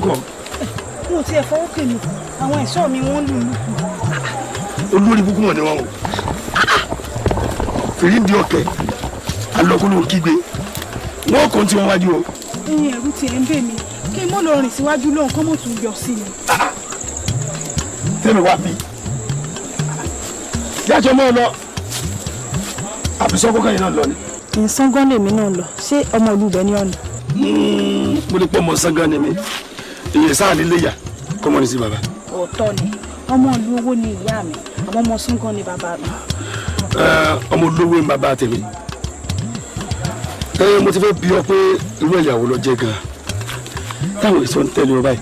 kàn. Mo ti ẹ̀ fọwọ́ kè mí, àwọn ẹ̀ṣọ́ mi wọ́n lù lù. Olórí búkú wọn ni wọn o. Fèrè ń di ọ̀kẹ́, alọ́kùnrin kígbe, wọ́n kàn tí wọ́n wájú o. Ẹyin ẹ̀rù ti ẹ̀ ń bè mí, kí n mọ̀ lọ rìn síwájú lóhùn kọ́ mọ̀ tún yọ sí mi. Tẹ́mi wá bí. Yájọ́ mọ́ ọ lọ, àbí sọ́kọ́ kan yìí náà lọ ni. Ṣángán lèmi náà lọ, ṣé ọmọ ìlú ibẹ̀ ni ọ̀nà? Mo lè pọ̀ mọ́ Ṣángán ni mi, èyí sáà nílé yà kọ́mọ ní sí bàbá. Òótọ́ ni, ọmọ ìlú owó ni ìyá mi, àmọ́ ọmọ Ṣángán ni bàbá mi. Ọmọ olówó ni bàbá tèmi. Mo ti fẹ́ bi ọ pé irú ẹ̀yàwó lọ jẹ́ gan-an táwọn èso ń tẹ̀lé ọ báyìí.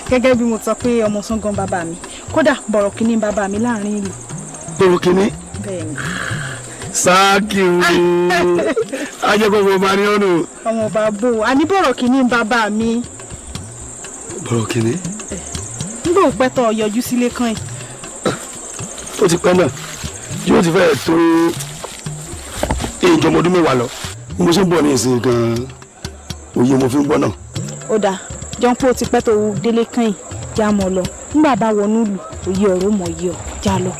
Gẹ́gẹ́ bí mo sọ pé ọmọ Ṣángán bàbá mi, kódà bọ̀rọ̀kìnní bàbá mi láàrin ìlú. Bọ̀rọ̀kìnní? Bẹ́ẹ̀ni. Sáàkì ajẹ́kọ̀ọ́ ọba ní ọ̀nà. Ọmọ ọba bò ó, àní bọ̀rọ̀kìnní bàbá mi. Bọ̀rọ̀kìnní? Nígbà ò pẹ́ tó yọjú sílé kan yìí. Ó ti pẹ́ náà, yóò ti fẹ́ẹ̀ tó ìjọba ọdún mẹ́wàá lọ. Bí mo ṣe ń bọ̀ ní ìsìn gan-an, òye mo fi ń gbọ́ náà. Ó dáa, jọ ń pé ó ti pẹ́ tó délé kan yìí, já mọ́ lọ. Nígbà bá wọnú ìlú, òye ọ̀rọ̀ mọ̀ yìí ọ̀, já lọ.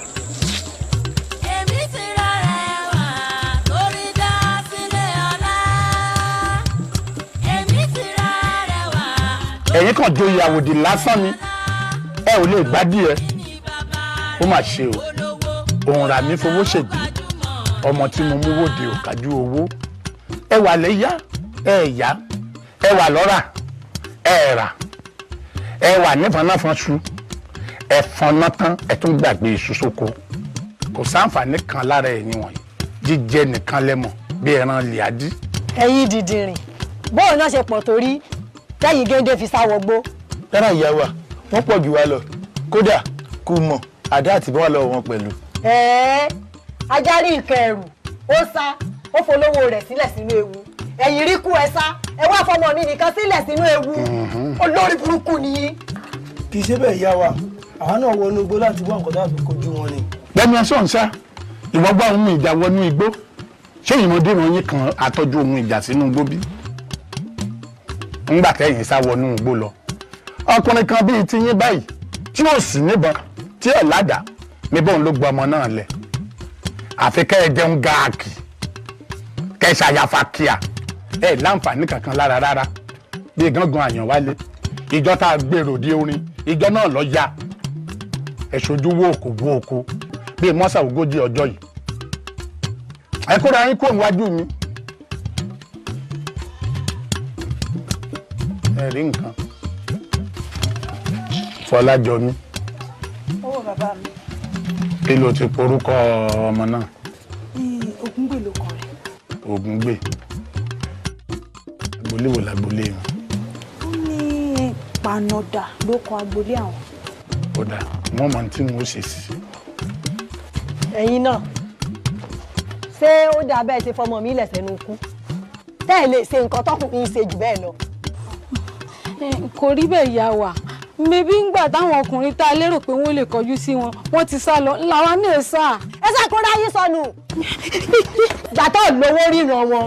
Ẹ̀yin kan joyè àwòdì lásán ni, ẹ ò lè gbádìí ẹ. Ó mà ṣe o, òun rà mí fowó ṣègbè, ọmọ tí mo mú wòde ò kájú owó. Ẹ wà lẹ́yà, ẹ yá, ẹ wà lọ́rà, ẹ rà, ẹ wà nífọ̀nàfọ̀nṣu, ẹ fọnà tán, ẹ tún gbàgbé iṣu sóko. Kò sáǹfààní kan lára ẹ̀yin wọ̀nyí, jíjẹ nìkan lẹ́mọ̀ bí ẹran lìádí. Ẹ̀yin dìdìrìn, bóun náà ṣe pọ̀ torí tẹ́yìn géńdé fi sá wọgbó. Lára ìyá wa, wọ́n pọ̀ jù wá lọ, kódà kò mọ̀ àdá àti bọ́wọ́ lọ́wọ́ wọn pẹ̀lú. Ẹ̀ẹ́ ajá rí nǹkan ẹ̀rù, ó sá, ó folówó rẹ̀ sílẹ̀ sínú ewu. Ẹ̀yìn rí kú ẹ sá, ẹ wá fọmọ mi nìkan sílẹ̀ sínú ewu. Olórí burúkú ni. Kì í ṣe bẹ́ẹ̀ ìyá wa, àwa náà wọnú igbó láti wá nǹkan tá a fi kojú wọn ni. Lẹ́nu ẹ sọ̀n sá, ìwọ gbọ́ ohun ìjà wọnú igbó. Ṣé ìmọ̀dé yín kan àtọ́jú ohun ìjà sínú igbó bí? Ńgbà tẹ́yìn sá wọnú igbó lọ. Ọkùnrin kan bíi tiyín báyìí tí ò sì níbọn tí ò ládàá níbọn ló gba ọmọ náà lẹ̀. Àfi kẹ́ ẹ jẹun gáàkì, kẹ́ ẹ ṣàyàfà kíá, ẹ láǹfààní kankan lára rárá. Bí gángan àyàn wálé, ìjọ tá a gbèrò dé orin, ìjọ náà lọ ya. Ẹ ṣojú wó òkú wó òkú bíi mọ́sà ogójì ọjọ́ yìí. Ẹ kóra yín kúrò níwájú mi. Ẹ rí nǹkan. Fọlájọmí. Owó bàbá mi. Kí ló ti porúkọ ọmọ náà? Ògúngbè ló kọ rẹ̀. Ògúngbè. Agboolé wo lágboolé wọn? Ó ní Panọ̀dà ló kọ agboolé àwọn. Ó dáa, wọ́n mọ tí mo ṣe sí. Ẹ̀yin náà, ṣé ó dáa bẹ́ẹ̀ ṣe fọmọ mi ilẹ̀ sẹ́nu kú? Tẹ́ ẹ lè ṣe nǹkan tọkùnrin ṣe jù bẹ́ẹ̀ lọ. Kò rí bẹ́ẹ̀ yá wa, mebí ń gbà táwọn ọkùnrin tá a lérò pé wọ́n lè kọjú sí wọn, wọ́n ti sá lọ, ńlá wa náà sá. Ẹ ṣàkóra yín sọnù. Gbàtọ́ lówó ríran wọn,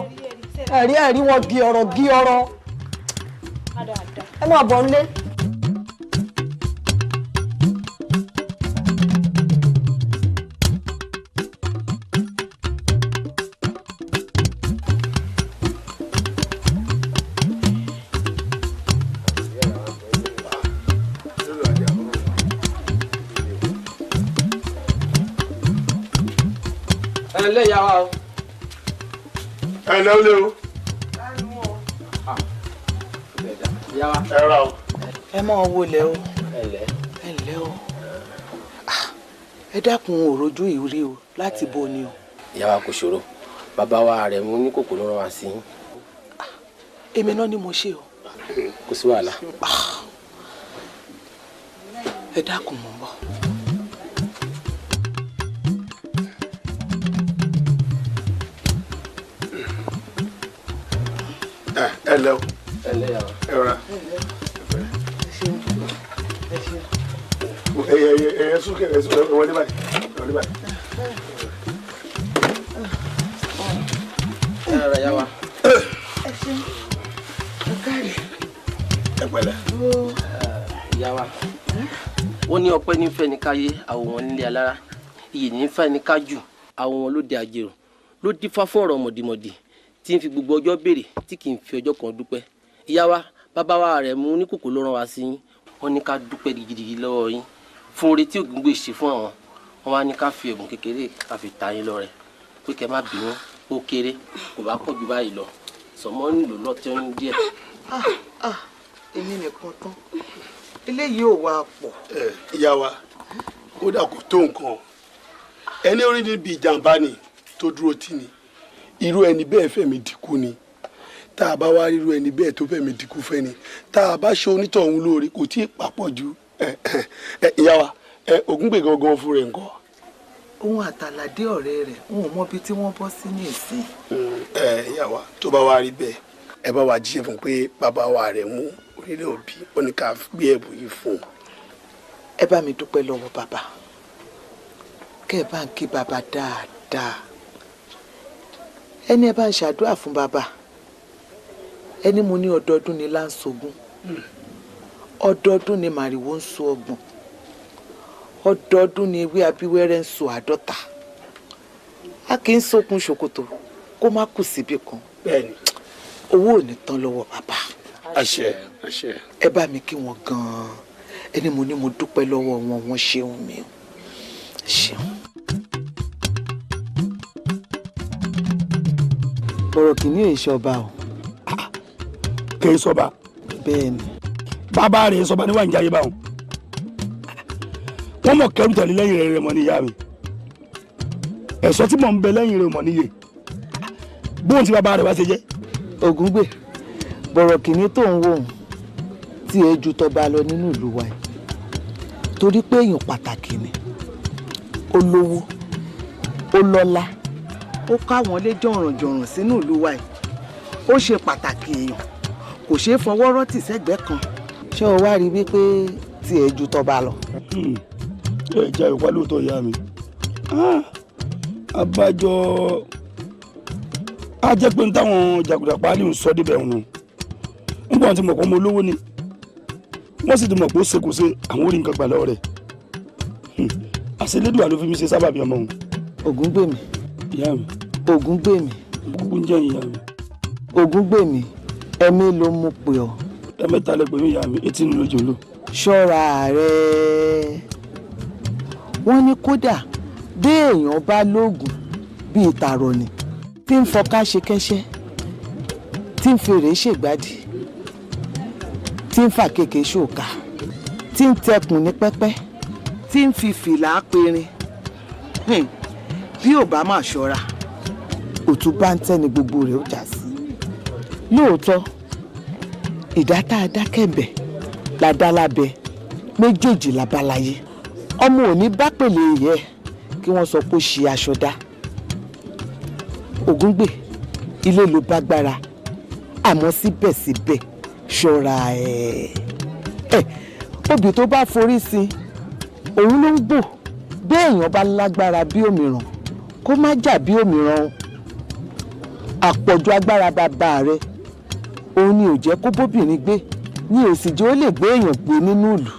ẹ̀rí ẹ̀rí wọn gí ọ̀rọ̀ gí ọ̀rọ̀. Ẹ máa bọ̀ nílé. Ẹ ǹlẹ́ ìyá wa o. Ẹ ǹlẹ́ ó lé o. Ìyá wa. Ẹ ra o. Ẹ máa wọlé o. Ẹ ǹlẹ́. Ẹ ǹlẹ́ o. Ẹ dákun òrojú ìrí o láti bo ni o. Ìyá wa kò ṣòro, bàbá wa rẹ̀ mú ní kòkó ló rán wa sí. Èmi náà ni mo ṣe o. Kò sí wàhálà. Ẹ dákun mò ń bọ̀. Ẹ ǹlẹ́ o. Ẹ ǹlẹ́ ìyá wa. Ẹ rọra. Ẹ ṣeun. Ẹ ẹ súnkẹ ẹ súnkẹ ẹ wọlé báyìí wọlé báyìí. Ẹ rọra ìyá wa. Ẹ ṣeun. Ẹ káre. Ẹ pẹ̀lẹ́. Ìyá wa, wọ́n ní ọpẹ́ nífẹ̀ẹ́ ní káyé àwòrán nílé alára, iyì nífẹ̀ẹ́ ní kájù àwòrán lóde àjèrò ló dífá fún ọ̀rọ̀ mọ̀dìmọ̀dì tí ń fi gbogbo ọjọ́ béèrè tí kì í fi ọjọ́ kan dúpẹ́. Ìyá wa, bàbá wa Àrẹ̀mú Oníkòkò ló rán wa sí yín, wọ́n ní ká dúpẹ́ gidigidi lọ́wọ́ yín fún oore tí Ògúngbè ṣe fún àwọn. Wọ́n wá ní ká fi ẹ̀bùn kékeré ká fi ta yín lọ́rẹ pé kẹ́ má bínú, ó kéré kò bá pọ̀ ju báyìí lọ, sọmọ́ nílò lọ́tí ọyún díẹ̀. Èmi nìkan tán, eléyìí ò wá pọ̀. Ìyá wa, kódà kò tó nǹkan, ẹni orí níbi ìjàmbá ni tó dúró tì ní, irú ẹni bẹ́ẹ̀ fẹ̀mí dínkù ni. Tá a bá wá rírú ẹni bẹ́ẹ̀ tó fẹ̀mí dínkù fẹ́ ni, tá a bá ṣe onítọ̀hún lóore kò tí ì papọ̀ ju. Ìyá wa, Ògúngbè gangan fún rẹ̀ ńkọ́? Òun àtàlàdé ọ̀rẹ́ rẹ̀ n ò mọbi tí wọ́n bọ́ sí ní ìsìn. Ìyá wa, tó bá wá rí bẹ́ẹ̀, ẹ bá wa jíṣẹ́ fún pé bàbá wa Àrẹ̀mú onílé òbí ó ní ká gbé ẹ̀bùn yìí fún un. Ẹ bá mi dúpẹ́ lọ́wọ́ bàbá, kẹ́ ẹ bá ń kí bàbá dáadáa, ẹni ẹ bá ń ṣàdúrà fún bàbá, ẹni mo ní ọdọọdún ni láǹṣogún, ọdọọdún ni màrìwò ń so 30, ọdọọdún ni ewé abíwẹ́rẹ́ ń so 50. A kì í sókun ṣòkòtò kó má kù síbì kan. Bẹ́ẹ̀ni. Owó ò ní tán lọ́wọ́ bàbá. Àṣẹ, àṣẹ. Ẹ bá mi kí wọn gan-an, ẹni mo ní mo dúpẹ́ lọ́wọ́ wọn, wọ́n ṣeun mi o, ṣeun. Bọ̀rọ̀ kìíní èso ọba o. Kì í sọba. Bẹ́ẹ̀ni. Bàbá rẹ̀ sọba ní wà ń jayé báwọn. Wọ́n mọ̀ kẹ́rù tẹ̀lé lẹ́yìn rẹ̀ mọ̀ níyà mi. Ẹ̀sọ́ tí mò ń bẹ lẹ́yìn rẹ̀ mọ̀ níyè. Bóun ti bàbá rẹ̀ wá ṣe jẹ́. Ògúngbè, bọ̀rọ̀ kìíní tó ń wò ó tí ẹ ju tọba lọ nínú ìlú wa yìí, torí pé èèyàn pàtàkì ni, ó lówó, ó lọ́lá, ó káwọn lé jọ̀rànjọ̀ràn sínú ìlú wa yìí, ó ṣe pàtàkì èèyàn, kò ṣeé fọwọ́ rọ́tì sẹ́gbẹ̀ẹ́ kan. Ṣé o wá rí wípé tí ẹ ju tọba lọ? Ẹ jẹ́ ìwà lóòótọ́ ìyá mi. Abájọ á jẹ́ pé táwọn jàgùdà páálí ń sọ débẹ̀ ọ̀nà nígbà wọn ti mọ̀ pé ọmọ olówó ni, wọ́n sì ti mọ̀ pé ó ṣe kò ṣe àwọn orí nǹkan gbà lọ́wọ́ rẹ̀. Àṣelédùà ló fi mí ṣe sábàbí ọmọ òun. Ògúngbèmí. Ìyá mi. Ògúngbèmí. Gbogbo ń jẹ́ ìyá mi. Ògúngbèmí, ẹ̀mí ló mú pè ọ́. Ẹ̀mẹ́ta lẹ pè mí ìyá mi, etí ni lójú lò. Ṣọ́ra rẹ̀. Wọ́n ní kódà bí èèyàn bá lóògùn bíi tààrọ̀ ni, tí ń fọká ṣe kẹ́ṣẹ́, tí ń fèrè ṣègbádìí, tí ń fà kéèké ṣòkà, tí ń tẹkùn ní pẹ́pẹ́, tí ń fi fìlà perin, bí ò bá máa ṣọ́ra, òtún bá ń tẹ́ ni gbogbo rẹ̀ ó já sí. Lóòótọ́, ìdá tá a dá kẹ̀mbẹ̀ la dá lábẹ́, méjèèjì la bá láyé. Ọmọ ò ní bá pèlè yẹ kí wọ́n sọ pé ó ṣe aṣọ dá. Ògúngbè, ilé ló bá gbára, àmọ́ síbẹ̀síbẹ̀ ṣọ́ra ẹ̀. Obì tó bá forí sí òun ló ń gbò. Bí èèyàn bá lágbára bí òmìrán, kó má jà bí òmìrán o. Àpọ̀jù agbára bàbá rẹ̀ òun ni ò jẹ́ kó bóbìnrin gbé, ni ò sì jẹ́ ó lè gbé èèyàn gbé nínú ìlú.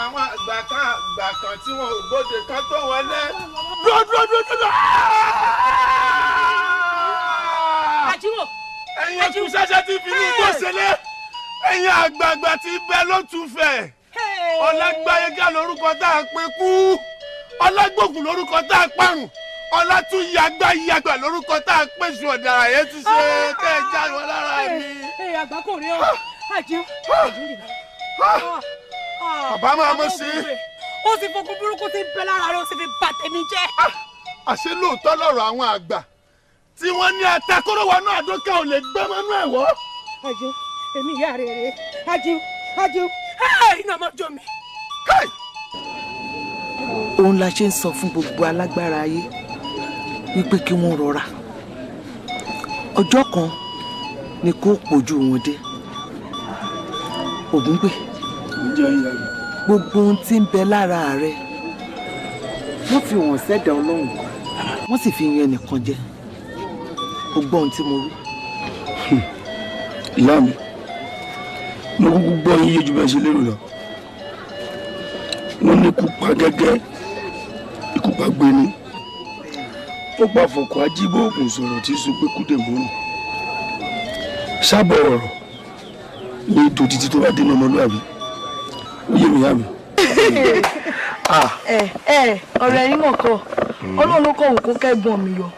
Àwọn àgbà kan àgbà kan tí wọn ò gbóde kan tó wọlé. Dúró dúró dúró dúró. Àjíwò. Ẹ̀yin ẹkú ṣẹ̀ṣẹ̀ ti fi ní igbó ṣẹlẹ̀. Ẹ̀yin àgbààgbà ti bẹ ló tún fẹ̀. Ọlágbáyégá lórúkọ tá a pè kú. Ọlágbòkun lórúkọ tá a parùn. Ọlátúnyàgbáyàgbà lórúkọ tá a pèsè ọ̀dàrà yẹn ti ṣe tẹ́ ẹ já wọn lára mi. Àgbà kò rí ọ. Àjíwò. Bàbá máa mọ̀ sí. Ó sì fokùn burúkú tí ń bẹ lára rẹ̀, ó sì fi bà tèmi jẹ́. Àṣé lóòótọ́ lọ̀rọ̀ àwọn àgbà tí wọ́n ní atakóró wọnú àdókè ò lè gbẹ́ mọ́nú ẹ̀wọ́. Àjíw, èmi ìyá rẹ̀ rè é. Àjíw, Àjíw, iná ọmọ jọ mi. Òun la ṣe ń sọ fún gbogbo alágbára ayé wípé kí wọ́n rọra. Ọjọ́ kan ni kó pojú wọn dé. Ògúngbè, gbogbo ohun tí ń bẹ lára rẹ Wọ́n fi wọ́n sẹ́dá ọlọ́run kan, wọ́n sì fi yan ẹnìkan jẹ. O gbọ́ ohun tí mo wí. Ìyá mi, mo kúkú gbọ́ yín yé ju bẹ́ẹ̀ ṣe lérò lọ. Wọ́n ní ikú pa gẹ́gẹ́, ikú pa gbéni. Ó pa fọ̀kọ̀ ajíbọ̀ ògùn sọ̀rọ̀ tí sọ pé kúdè mọ́rùn. Sábọ̀ ọ̀rọ̀ ní ètò títí tó bá dé ní ọmọlúwàbí. Ó yé mi, ìyá mi. Ẹ ẹ, ọ̀rọ̀ ẹ̀yin mọ̀ kọ́. Ọlọ́run ló kọ̀ wò kó kẹ́gbọ́n mi yọ,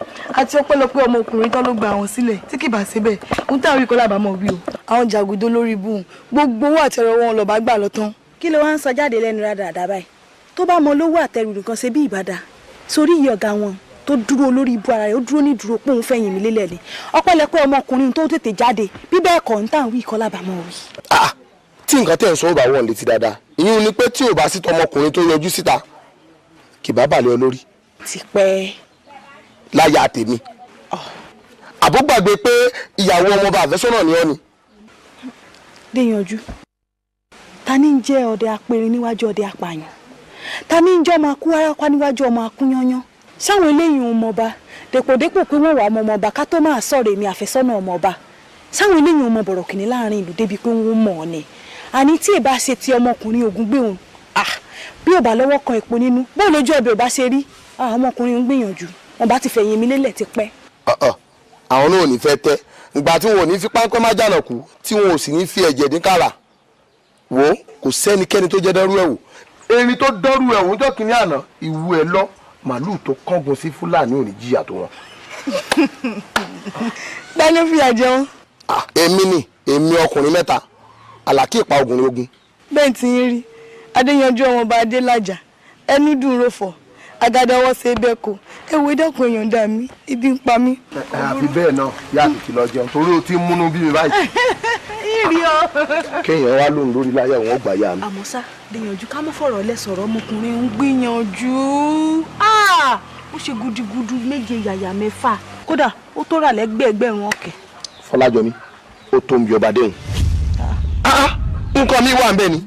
àti ọpẹ́lọpẹ́ ọmọkùnrin tán ló gba àwọn sílẹ̀. Tí kì bá ṣe bẹ́ẹ̀ ń tàwí kọ́ lábàámọ̀ wí o. Àwọn jàgùdó lórí ibú, gbogbo owó àtẹrọ wọn lọ́ba gbà lọ tán. Kí ló wá ń sọ jáde lẹ́nu rádaràda báyìí? Tó bá mọ lówó àtẹrù nìkan ṣe bí ìbàdà sórí iye ọ̀gá wọn tó dúró lórí ibú ara rẹ̀, ó dúró ní dúró pé òun fẹ̀yìn mi lélẹ̀ ni. Ọpẹ́lọpẹ́ ọmọkùnrin tó tètè jáde, bí bẹ́ẹ̀ kọ́ ń tàn wí kọ́ lábàámọ̀ wí. Tí nǹkan tẹ̀ ń sọ ò bá wọ̀n létí dáadáa, ìyún ni pé tí ò bá sí tọmọkùnrin tó yọjú síta, kì bá bàlẹ́ olórí. Ti pẹ́. Láyà tèmi, àbó gbàgbé pé ìyàwó ọmọọba àfẹ́sọ́nà ni ọ́ ni. Déyanjú, ta ni ń jẹ́ ọdẹ apẹ̀rin níwájú ọdẹ apààyàn? Ta ni ń jẹ́ ọmọ akú arápá níwájú ọmọ akúyányán? Sáwọn eléyìí ń mọba dèpòdépò pé wọ́n wà ọmọ ọmọọba ká tó máa sọ̀rọ̀ èmi àfẹ́sọ́nà ọmọọba. Sáwọn eléyìí ń mọ bọ̀rọ̀kìnní láàrin ìlú débi pé wọ́n mọ̀ ọ́ ni. Àní tí ì bá ṣe ti ọmọkùnrin ògùn gbé òun, bí ò bá lọ́wọ́ kan epo nínú, bóun lójú ọbẹ̀ ò bá ṣe rí. Ọmọkùnrin ń gbìyànjú, wọn bá ti fẹ̀yìn mi lélẹ̀ ti pẹ́. Àwọn náà ò ní fẹ́ tẹ́ ìgbà tí wọn ò ní fi páńpẹ́ má jànà kú, tí wọn ò sì ní fi ẹ̀jẹ̀ dín kàrà. Wò ó, kò sẹ́nikẹ́ni tó jẹ́ dẹ́rú ẹ̀ wò. Erin tó dọ́rú ẹ̀ wò ń jọ́ kínní àná, ìwú ẹ̀ lọ, màálùú tó kángun sí Fúlàní ò ní jìyà tó wọn. Dání fìyà jẹun. Èmi ni, èmi ọkùnrin mẹ́ta, àlàkí ìpa ogun ogun. Bẹ́ẹ̀ tí ń rí Adéyanjú ọmọọba Adélájà, ẹnu dùn rọ̀fọ̀, àgàdà ọwọ́ ṣe bẹ́ẹ̀ kó ewu ìdẹ́kun èèyàn dà mí, ibi ń pa mí. Àfi bẹ́ẹ̀ náà, yá àtìtì lọ jẹun torí o ti ń múnú bí mi báyìí. Ìrì ọ. Kéèyàn wá lóhùn lórí láyà wọn gbà yá mi. Àmọ́ ṣá, Déyanjú, ká mọ́ fọ̀rọ̀ lẹ sọ̀rọ̀, ọmọkùnrin ń gbìyànjú. Ó ṣe gudugudu méje yàyà mẹ́fà, kódà ó tó rà lẹ́gbẹ̀ẹ́gbẹ̀rún ọ̀kẹ́. Fọlájọmí, ó tó ń bí ọba déhùn. Nǹkan mi wà ń bẹ ni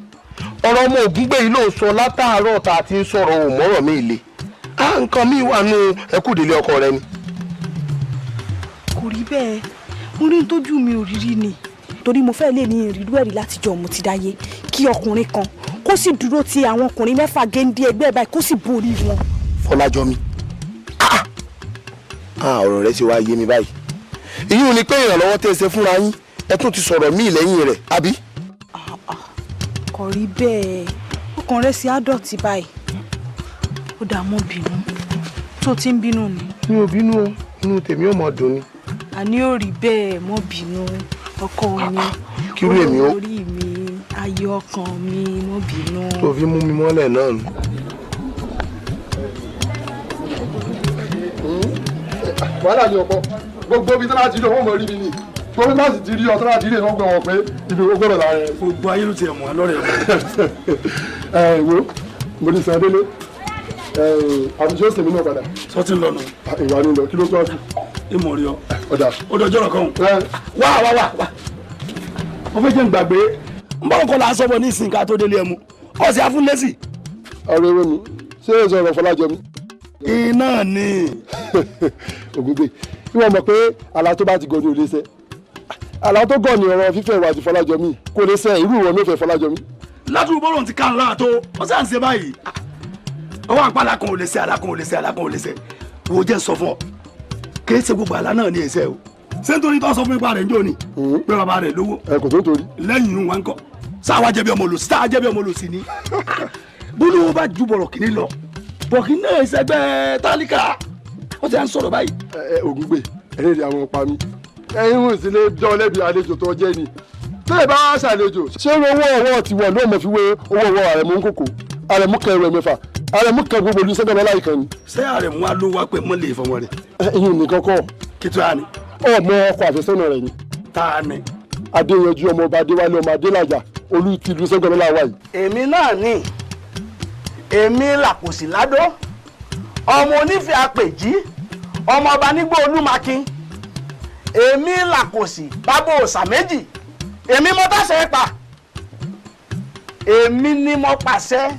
ọ̀rọ̀ ọmọ Ògúngbè yìí ló ń sọ látàárọ̀ tá a ti ń sọ̀rọ̀ òmọ́rọ̀ mi le. Nǹkan mi wà nù ẹkúdélé ọkọ rẹ ni. Kò rí bẹ́ẹ̀, mo rí tójú mi ò rírí ni, torí mo fẹ́ lè ní ìrírú ẹ̀rí látijọ́ mo ti dáyé, kí ọkùnrin kan kó sì dúró ti àwọn ọkùnrin mẹ́fà géńdé ẹgbẹ́ báyìí, kó sì borí wọn. Fọlájọmí, ọ̀rọ̀ rẹ ti wá yé mi báyìí. Ìyún ni pé ìrànlọ́wọ́ tẹ́ ẹ ṣe fúnra yín, ẹ tún ti sọ̀rọ̀ míì lẹ́yìn rẹ̀, àbí? Kò rí bẹ́ẹ̀, ọkàn rẹ̀ sì á dọ̀tí báyìí. Ó dàá, mọ́ bínú. Tó ti ń bínú ni. Mi ò bínú o, inú tèmi ò mọ̀ dùn ni. Àní ò rí bẹ́ẹ̀, mọ́ bínú ọkọ mi. Kírú èmi ó. Orí mi, ayọ̀ ọkàn mi, mọ́ bínú. Tó fi mú mi mọ́lẹ̀ náà nù. Wàhálà ni ọkọ gbogbo ibi tí wọ́n ti rí ọwọ́ mọ̀ rí mi ni gbogbo náà sì ti rí ọtọ́ láti rí ìwọ́n gbọ́ wọn pé ibi owó gbọ́dọ̀ láàrin. Gbogbo ayé ló ti ẹ̀ mọ́ lọ́rẹ̀ ẹ. Wo mo ti sàn délé àbújá ó sèmi náà padà. Sọtí ń lọ nù. Ìwà ni lọ, kí ló tó wá sí. Ìmọ̀ rí ọ. Ọ̀dà. Ó dọjọ́ rọ̀ kan. Wá wá wá wá. Mo fẹ́ jẹ́ ń gbàgbé. N bá wọn kọ́ la sọ́bọ̀ ní ìsìn ká tó délé ẹmu. Ọ̀sẹ̀ afúnlẹ́sì. Ọ̀rọ̀ ewé mi, ṣé èso ọ̀rọ̀ Fọlájọmí? Iná ni. Ògúngbè, ìwọ mọ̀ pé àlá tó bá ti gọ̀ ní ò lè ṣẹ. Àlá tó gọ̀ ní ọ̀rọ̀ fífẹ́ ìwà àti Fọlájọmí kò lè ṣẹ, irú ìwọ ló fẹ́ Fọlájọmí. Látùrú bọ́rọ̀ ti kàn láà tó, ó sàn ṣe báyìí. Ọwọ́ àpá alákan ò lè ṣe, alákan ò lè ṣe, alákan ò lè ṣe. Wo, jẹ́ sọ fún ọ, kì í ṣe gbogbo àlá náà ní ẹsẹ̀ o. Ṣé nítorí tó sọ fún ipa rẹ̀ ń jò ní pé bàbá rẹ̀ lówó? Ẹ kò tó ń torí. Lẹ́yìn inú wa ń kọ́ sáwa jẹ́ bí ọmọ olùsí, sáwa jẹ́ bí ọmọ olùsí ni. Bólú bá ju bọ̀rọ̀ kìíní lọ, bọ̀kì náà ṣẹgbẹ́ tálíkà, ó ti à ń sọ̀rọ̀ báyìí. Ẹ Ògúngbè, ẹ̀rẹ́ rẹ̀ àwọn pa mí. Ẹ̀yin ò sì lè dán lẹ́bi àlejò tó jẹ́ ni. Tẹ́lẹ̀ bá ṣàlejò, ṣé owó ọwọ́ ti wọ̀ ló mọ̀ fi wé owó ọwọ́ Àrẹ̀mú ń kòkó, Àrẹ̀mú kẹrù ẹ̀ mẹ́fà, Àrẹ̀mú kẹ gbogbo olú sẹ́gbẹ̀rẹ̀ láì kan ni. Ṣé Àrẹ̀mú wa ló wá pé mọ́ lè fọmọ rẹ̀? Ẹ̀yin nìkan kọ́. Kí tó yà ni? Ọmọ ọkọ àfẹ́sọ́nà rẹ̀ ni. Ta ni? Adéyanjú ọmọ ọba Adéwálé ọmọ Adélájà, olú ti ìlú sẹ́gbẹ̀rẹ̀ láwa yìí. Èmi náà ni, èmi làkòsí ládó, ọmọ onífẹ́ àpèjí, ọmọ ọba nígbó olúmakin. Èmi làkòsí bábò òòsà méjì, èmi mo táṣẹ pa, èmi ni mo pàṣẹ,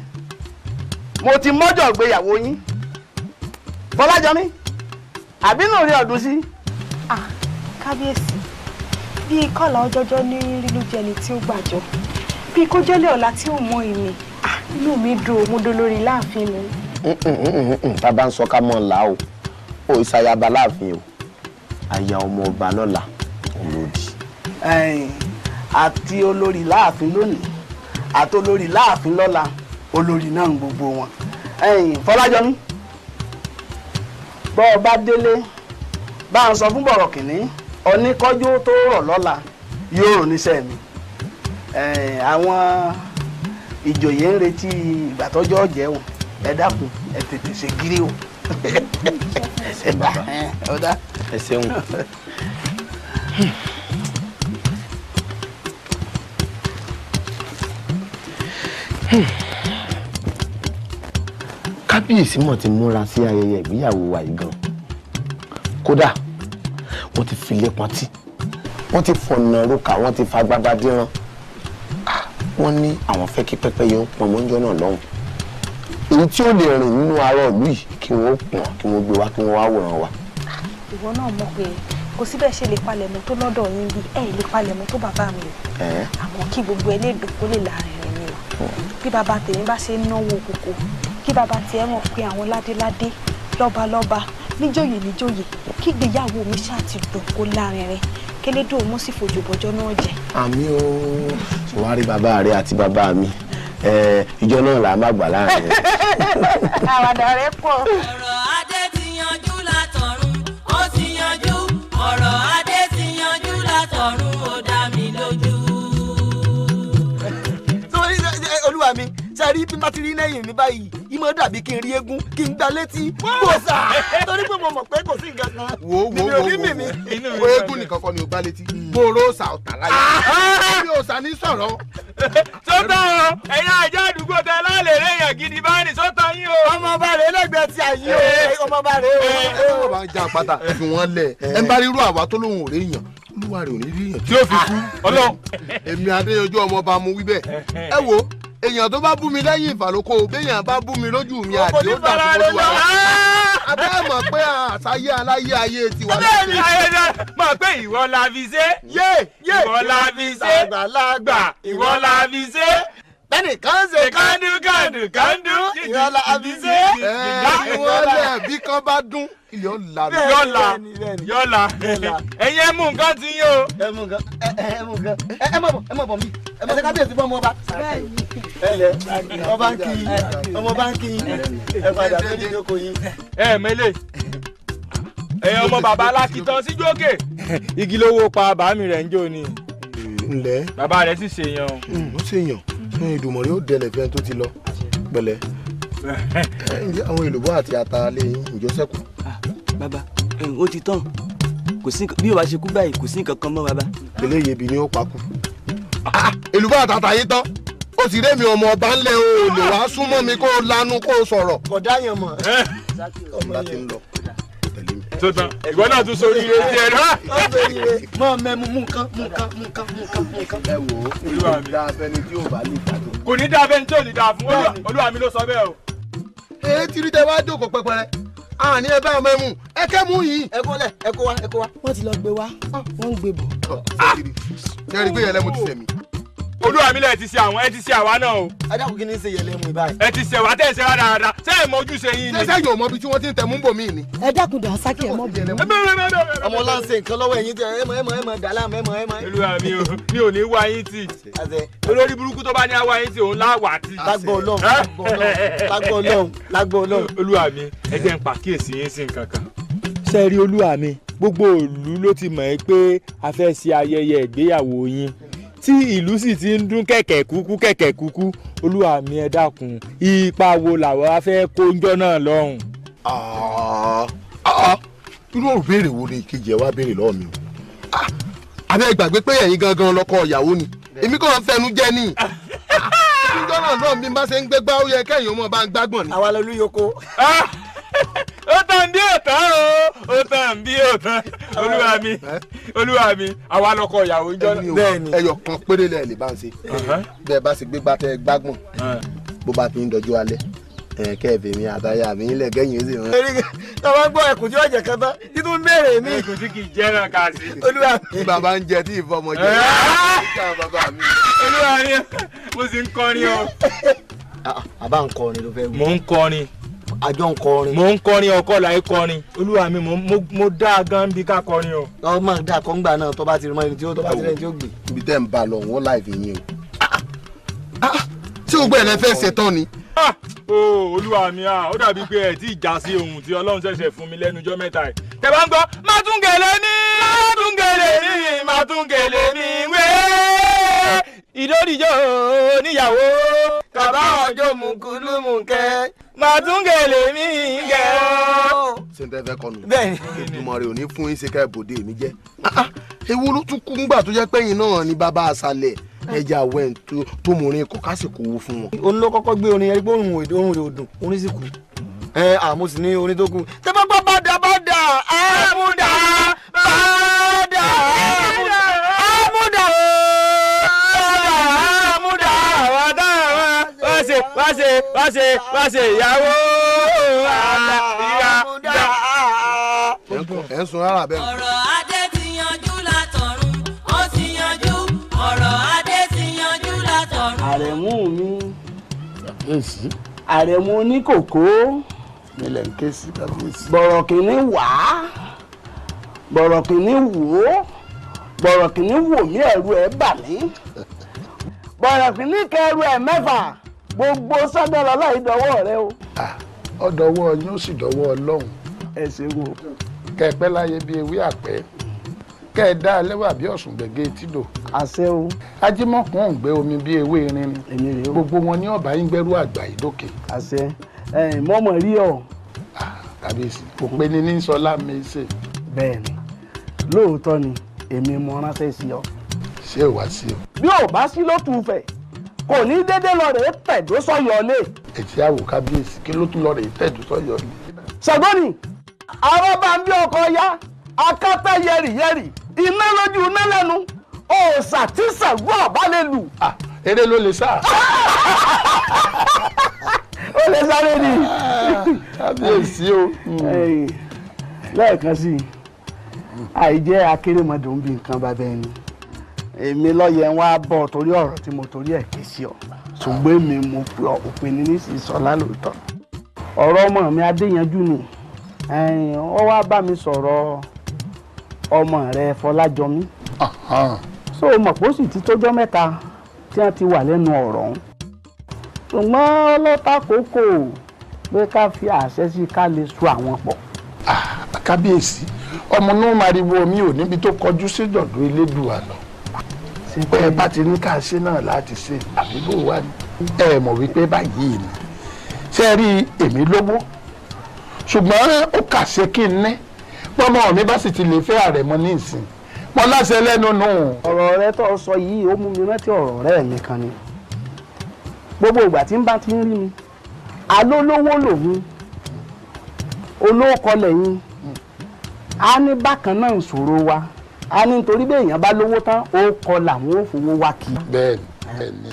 mo ti mọ́jọ̀ gbéyàwó yín. Fọlájọmí àbínú rí ọdún sí. Kábíyèsí, bí kọ́là ọjọ́jọ́ ní rí lójú ẹni tí ó gbàjọ, bí kó jẹ́lẹ̀ ọ̀la tí ò mọ ìmì, inú mi dùn mo dolórí láàfin mi. Tá a bá ń sọ ká mọ̀ ńlá o, ó ìsayaba láàfin o, aya ọmọ ọba lọ́la olódì. Àti olórí láàfin lónìí àti olórí láàfin lọ́la, olórí náà ń gbogbo wọn. Fọlájọmí, bọ́ ọ bá délé bá ń sọ fún Bọ̀rọ̀kìnní oníkọ́jú tó rọ̀ lọ́la yóò rò níṣẹ́ mi. Àwọn ìjòyè ń retí ìgbà tọ́jọ́ jẹun, ẹ dákun ẹ tètè ṣe gírí o. Ẹ ṣeun. Kábíyèsí mọ̀ ti múra sí ayẹyẹ ìgbéyàwó wa yìí gan. Kódà wọ́n ti filé pọntí, wọ́n ti fọ̀nà roka, wọ́n ti fa gbagba díran. Wọ́n ní àwọn fẹ́ kí pẹ́pẹ́yẹ ó pọn mọ́jọ́ náà lọ́hùn. Èyí tí ó lè rìn nínú ará ìlú yìí kí wọ́n pọ̀n, kí wọ́n gbé wá, kí wọ́n wá wòran wa. Ìwọ náà mọ̀ pé kò síbẹ̀ ṣe lè palẹ̀mọ́ tó lọ́dọ̀ yín bí ẹ̀ lè palẹ̀mọ́ tó bàbá mi o. Àmọ́ kí gbogbo ẹ lè dùn kó lè láàrin rẹ̀ ni o. Bí bàbá tèmi bá ṣe ń náwó kòkó, kí bàbá tiẹ̀ mọ̀ pé àwọn ládéládé, lọ́balọ́ba, níjòyè níjòyè, kí ìgbéyàwó mi ṣáà ti dùn kó láàrin rẹ̀, kélédò mú sì fojú bọjọ́ náà jẹ. Àmì o, ṣùwárí bàbá rẹ àti bàbá mi, ìjọ náà là á má gbà láàrin rẹ. Àwàdà rẹ pọ̀. Ọ̀rọ̀ adé ti yanjú látọ̀run, ó ti yanjú. Ọ̀rọ̀ adé ti yanjú látọ̀run, ó dá mi lójú. Sórí olúwa mi, ṣe rí bí má ti rí lẹ́yìn mi báyìí, ìmọ̀ dàbí kí n rí eégún kí n gba létí gbòòsà, torí pé mo mọ̀ pé kò sí nǹkan kan. Wo wo wo wo, eégún nìkan kọ́ ni o gbá létí, gbòòrò òòsà ọ̀tà láyé, bí òòsà ní sọ̀rọ̀. Sọ́tọ̀ ẹ̀yin àjọ àdúgbò tẹ lálẹ́ rẹ̀ yàn gidi bá ní sọ́tọ̀ yín o. Ọmọọba rẹ̀ lẹ́gbẹ̀ẹ́ ti àyè o, ọmọọba rẹ̀ o. Ẹ wọ́n bá ń já pátá fi wọ́n lẹ̀, ẹ ń bá rírú àwa tó lóun ò rí èèyàn, olúwa rẹ̀ ò ní rí èèyàn tí ó fi kú ọlọ́run. Èmi Adéyanjú ọmọọba mo wí bẹ́ẹ̀. Ẹ wo, èèyàn tó bá bú mi lẹ́yìn ìfàlókò, béèyàn bá bú mi lójú mi àdé ó dà fún olúwa rẹ̀. Abẹ́ mọ̀ pé àṣàyé aláyé ayé tiwa. Bẹ́ẹ̀ni ayé mọ̀ pé ìwọ la fi ṣe. Ìwọ la fi ṣe. Àgbàlagbà ìwọ la fi ṣe. Bẹ́ẹ̀ni kan ṣe kándu kándu kándu. Ìwọ la fi ṣe. Ìwọ lẹ̀ bí kan bá dún ilé ọ̀la. Yọ̀la yọ̀la ẹ̀yin ẹ mú nǹkan tí yín o. Ẹ mú nǹkan, ẹ mú nǹkan, ẹ mọ̀ bọ̀, ẹ mọ̀ bọ̀ mí, ẹ mọ̀ sí kábíyèsí fún ọmọ ọba. Ẹ lẹ ọba ń kí ọmọ ọba ń kí ẹ padà sórí ìjókòó yín. Ẹ mẹ́lẹ̀ ẹ̀yin ọmọ bàbá alákìtàn síjú òkè. Igi lówó pa bàámi rẹ̀ ń jó ni. Ǹlẹ́. Bàbá rẹ̀ sì ṣèyàn. Ó ṣèyàn, Èdùmàrè ó dẹlẹ̀ fẹ́ tó ti lọ pẹ̀lẹ́. Àwọn èlùbọ́ àti ata lè yín ìjọ sẹ́kù. Bàbá ó ti tán, kò sí bí o bá ṣe kú báyìí kò sí nǹkan kan mọ́ bàbá. Eléyìí ebi ni ó pa kú. Èlùbọ́ àtàtà yín tán, ó sì rémi ọmọ ọba ńlẹ̀, o lè wá súnmọ́ mi kó o lanu kó o sọ̀rọ̀. Kò dáyàn mọ̀. Ọba ti ń lọ tẹ̀lé mi. Tó tán, ìwọ náà tún sórí ire tiẹ̀ náà. Ó sórí ire, mọ mẹ́mu mú nǹkan mú nǹkan mú nǹkan mú nǹkan mú nǹkan. Ẹ wò ó, olúwa mi dáa fẹ́ni tí ò bá lè gbàdúrà. Kò ní dáa fẹ́ni tí ò ní dáa fún, olúwa mi ló sọ bẹ́ẹ̀ o. Èyí ti rí tẹ wá jókòó pẹpẹrẹ, àní ẹ bá ọmọ ẹ mú ẹ kẹ́ mú yìí. Ẹ kó lẹ, ẹ kó wá, ẹ kó wá. Wọ́n ti lọ gbé wá, wọ́n ń gbé bọ̀. Ṣé ẹ rí i pé yẹlẹ́mu ti sẹ̀mí? Olúwa mi lẹ ti ṣe àwọn, ẹ ti ṣe àwa náà o. Ẹ dákun, kí ni ṣe yẹlẹ́mu báyìí. Ẹ ti ṣe wá tẹ̀ ṣe rádaràda, ṣé ẹ mọ ojúṣe yín ni. Ṣé yóò mọ ibi tí wọ́n ti ń tẹ̀mú bò mí ni. Ẹ dákun dànsákì ẹ mọ bínú. Ọmọ ọlá ń ṣe nǹkan lọ́wọ́ ẹ̀yin tẹ ẹ mọ ẹ mọ ẹ mọ dàlá ẹ mọ ẹ mọ. Olúwa mi ò mi ò ní wá yín tì. Olórí burúkú tó bá ní àwa yín tì òun láwà tì. Lágbó Ọlọ́run, lágbó Ọlọ́run, lágbó Ọlọ́run. Olúwa mi, ẹ jẹ́ n pàkíyèsí yín sí nǹkan kan. Ṣé rí olúwa mi, gbogbo ìlú ló ti mọ̀ ẹ́ pé a fẹ́ ṣe ayẹyẹ ìgbéyàwó yín, tí ìlú sì ti ń dún kẹ̀kẹ́ kúkú kẹ̀kẹ́ kúkú. Olúwa mi ẹ dákun, ipa wo làwọn á fẹ́ kó ń jọ́ náà lọ́hùn. Irú òbéèrè wo ni ìkejì ẹ wá béèrè lọ́wọ́ mi o? Àbẹ́ gbàgbé pé ẹ̀yin gangan lọ́kọ ìyàwó ni, èmi kàn ń fẹnu jẹ ní. Ìjọ náà náà bí n bá ṣe ń gbégbá ó yẹ kẹ́yìn ọmọ bá ń gbágbọ̀n ni. Àwa lolú yoko. Ó tàn bí òtán o, ó tàn bí òtán. Olúwa mi, olúwa mi, àwa lọkọ ìyàwó ń jọ náà. Bẹ́ẹ̀ni, ẹyọ kan péré lẹ lè bá ń ṣe. Bẹ́ẹ̀ bá ṣe gbégbá tẹ gbágbọ̀n, bó bá ti ń dọjú alẹ́, Ẹ kẹ́ẹ̀fẹ̀ mi àtàyà mi ńlẹ̀ kẹ́yìn ó sì rán. Tọ́wọ́ gbọ́ ẹkùn tí ó jẹ kan tán títún béèrè mi. Ẹkùn tí kì í jẹ́ràn ká sí. Olúwa mi. Tí bàbá ń jẹ tí ìfọmọ jẹ. Olúwa mi, mo sì ń kọrin o. Àbá ń kọrin ló fẹ́ wí. Mò ń kọrin. Àjọ ń kọrin. Mò ń kọrin ọkọ láì kọrin. Olúwa mi, mo dáa gan bí ká kọrin o. Ọmọ dáa kọ́ngbà náà tó bá ti rí mọ́ ẹni tí ó tó bá ti rẹ́ni tí ó gbé. Ibi tẹ́ ń bá lọ òun láì fi yín o. Tí gbogbo ẹ̀ lẹ fẹ́ ṣe tán ni. Olúwa mi, ó dàbí pé ẹ tí ì já sí ohun tí Ọlọ́run ṣẹ̀ṣẹ̀ fún mi lẹ́nu ọjọ́ mẹ́ta yìí. Tẹ́ bá ń gbọ́, Mátúngèlè ní, Mátúngèlè ní, Mátúngèlè ní wé. Ìdóríjó níyàwó. Kàbá ọjọ́ mùkúlùmùkẹ́. Mátúngèlè mi gẹ̀ ọ́. Ṣé n tẹ́ fẹ́ kọnu? Bẹ́ẹ̀ni. Èdùmàrè ò ní fún yín ṣe ká ibòde mi jẹ́. Ewu ló tún kú ńgbà tó jẹ́ pẹ́yìn náà ni bàbá àṣàlẹ̀ ẹja wẹ̀ tó mú orin kọ kásìkò wo fún wọn. Òun ló kọ́kọ́ gbé orin yẹn pé òun rè òdùn orin sì kú. Ẹ àmọ́ sì ní orin tó kú. Tẹ́ bá gbọ́ bàdà bàdà àmúdà bàdà àmúdà àmúdà wàdà wá ṣe wá ṣe wá ṣe wá ṣe ìyàwó àmúdà. Ẹ ń sun rárá bẹ́ẹ̀. Ọ̀rọ̀ adé ti yanjú látọ̀run, ó ti yanjú. Ọ̀rọ̀ adé ti yanjú látọ̀run. Àrẹ̀mú mi. Àrẹ̀mú oníkòkó. Nílẹ̀ ń ké sí kábíyèsí. Bọ̀rọ̀ kìíní wá. Bọ̀rọ̀ kìíní wò ó. Bọ̀rọ̀ kìíní wò mí ẹ̀rù ẹ̀ bà mí. Bọ̀rọ̀ kìíní kẹrù ẹ̀ mẹ́fà. Gbogbo sọ́dọ̀lọ́ láì dọwọ́ rẹ o. Ọ̀dọ̀wọ́ yín ó sì dọwọ́ Ọlọ́run. Ẹ ṣeun o. Kẹ̀pẹ́ láyé bí ewé àpẹ́. Kẹ́ ẹ dá ẹlẹ́wà bí ọ̀sùn gbẹ̀gẹ́ etídò. Àṣẹ o. Ajímọ̀kùn ò ń gbé omi bí ewé irin ni. Gbogbo wọn ní ọ̀bá yín gbẹ́rú àgbà yìí dókè. Àṣẹ. Mọ́mọ́ rí ọ. Kábíyèsí kò pé ní ní sọlá mi ṣe. Bẹ́ẹ̀ni, lóòótọ́ ni èmi mo ránṣẹ́ sí ọ. Ṣé ò wá sí o. Bí ò bá sí ló tù fẹ̀, kò ní dédé lọ rèé tẹ̀dó sọ́yọ̀ lé. Ètí àwò kábíyèsí kí ló tún lọ rèé tẹ̀dó sọ́yọ̀ lé. Ṣàgbọ́nì, àwọn bá ń bí ọkọ ya, akátá yẹrìyẹrì, iná lójú iná lẹ́nu, òòṣà tí Ṣàngó ọ̀bá lè lù. Eré ló lè sá. Ó lè sáré ni. Kábíyèsí o. Lẹ́ẹ̀kan sí i, àìjẹ́ akérèmọdò ń bi nǹkan bàbá ẹni. Èmi lọ́yẹ̀ ń wá bọ̀ torí ọ̀rọ̀ tí mo torí ẹ̀ ké sí ọ. Ṣùgbọ́n èmi mo pe òpin ní sísọlá lóòótọ́. Ọ̀rọ̀ ọmọ mi Adéyanjú ni. Ó wá bá mi sọ̀rọ̀ ọmọ rẹ Fọlájọmí. So mọ̀ pé ó sì ti tójọ́ mẹ́ta tí wọ́n ti wà lẹ́nu ọ̀rọ̀ ọ̀hún. Ṣùgbọ́n ọlọ́ta kòkò pé ká fi àṣẹ sí ká lè so àwọn pọ̀. Kábíyèsí, ọmọ náà máa rí wo mi ò níbi tó kọjú sí dọ̀dọ̀ Elédùà lọ. Pé ẹ bá ti ní ká ṣe náà láti ṣe àbí bò wá ní. Ẹ mọ̀ wípé báyìí ni. Ṣé ẹ rí èmi lówó? Ṣùgbọ́n ó kàṣe kí n ní. Bọ́mọ mi bá sì ti lè fẹ́ Àrẹ̀mọ ní ìsìn. Mo láṣẹ lẹ́nu nù. Ọ̀rọ̀ rẹ tó sọ yìí ó mú mi rántí ọ̀rọ̀ ọ̀rẹ́ mi kan ni. Gbogbo ìgbà tí ń bá ti ń rí mi, alólówó lòun, olóòkọ lẹ́yìn, a ní bákan náà ń ṣòro wa, a ní nítorí bí èèyàn bá lówó tán, ó kọ làwọn ò fowó wá kí. Bẹ́ẹ̀ni, bẹ́ẹ̀ni.